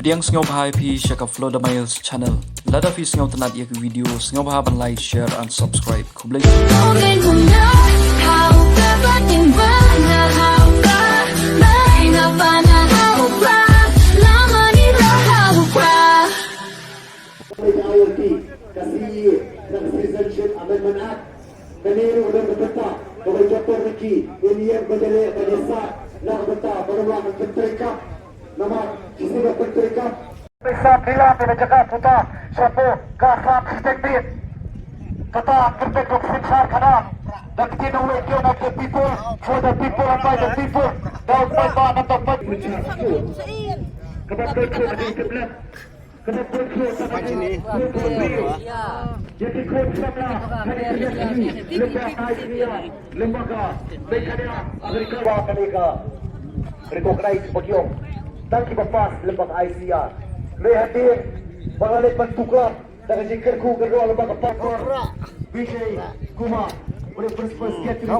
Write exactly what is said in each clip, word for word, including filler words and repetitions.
Pdiang sngewbha ïa phi sha ka Flow the Miles channel. Lada phi sngewtynnat ïa ka video, sngewbha ban like, share and subscribe. Khublei. Ka C E A, ka Citizenship Amendment Act. Kane ruh ka long ka bynta kaba ïa ka por na ki, ïa ka ba ïa leh ba ïa sah, na ka bynta ba ka wan ka pyntrei kam. Namar shisien ka pyntrei kam. Pisa pila te na jaka puta shapo ka sap siteng bit. Kata kyrteng dok sip sar khana. Da kti na wei kyo na the people, for the people and by the people. Da wei ba na to pa. Kaba kyrteng na di keplet. Recognize ba ki ong tang kiba pass lem bad I C R. Me hadien ba nga leit ban tuklar da ka jingkyrkhu ka roi lem bad ka pass. Vijay Kumar, principal secretary.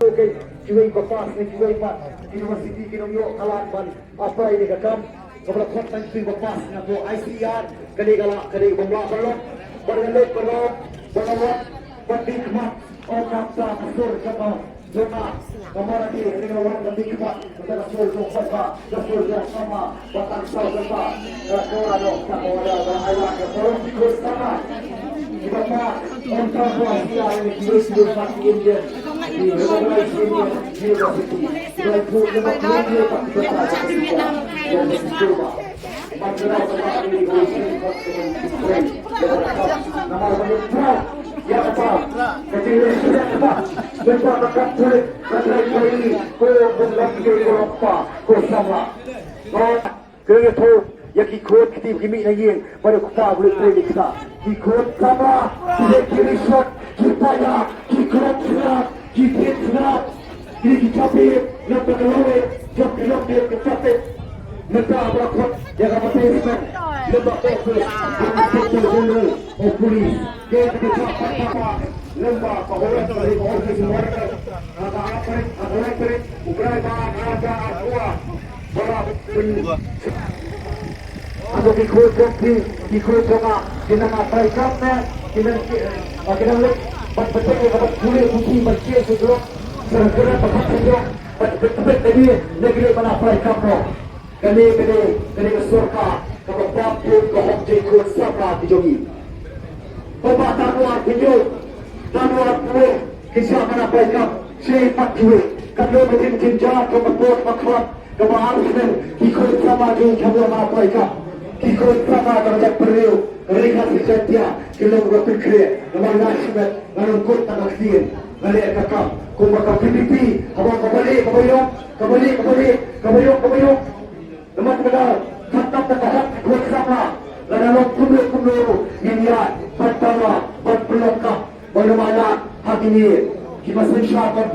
Okay, kiwei ba pass ne kiwei pat university ki nong ïoh ka lad ban apply ïa ka kam. Kaba la khot tang kiwei ba pass na ka I C R, ka dei ka la, ka dei ka bym lah ban long. Ban leit ban rot, ban rot, ban dei khmat, oh, ka ta ka sur ka ta. Jona, ka mara ti, ka dei ka wan ban dei khmat. Ko samla. Ko samla. Ka ïathuh ïa ki khun ki tip ki mih na ïing, bad u kpa u leit trei ïa kita. Ki khun samla, ki leh ki rishot, ki paia, ki khlem sngap, ki thied sngap, ki ki japit, lem bad ka lawei, jop ki lawei, ki japit. Mynta ba la khot ïa ka Battalion, lem bad ka Office, lem bad ka Inspector General of Police. Ke ka dei ka pa pa pa, lem bad ka Home Secretary, ka Office Worker, ka ka Atri, ka Electric, u Braiba, ka ka Aqua. Ado ki khun jong phi, ki khun jong nga, ki nang apply kam ne, ki nang ki, ah, ki nang leit ban pyntek ïa ka ban pule puthi ban cheh sha jrong, sha jrong ban pyntek ïa jrong, ban pyntek ïa jrong, ne ki leit ban apply kam ne. Kane, kane, kane ka sorkar kaba bam bun ka hok jingkhun samla ki jong ngi. Ba ba tanwar pynjot, tanwar pule, ki shah ban apply kam, shei pat kiwei, ka long ka jingkynjah ka ba bun ba khlad. Kaba ar snem ki khun samla jong ngi ki la apply kam. Ki khun samla ka jaitbynriew, ka Ri Khasi Jaiñtia, ki long ba pynkhreh, namar nga shimet, nga long kut tang ka ktien, nga leh ka kam. Kumba ka V P P, haba kaba leh kaba ïong, kaba leh kaba leh, kaba ïong kaba ïong. Namar kata, khamtam da ka hok ki khun samla, lada long kumno kumno ruh, ngin ïaid ban tanwar, ban pynlong kam. Ba ym ailad ha kine kiba synshar ban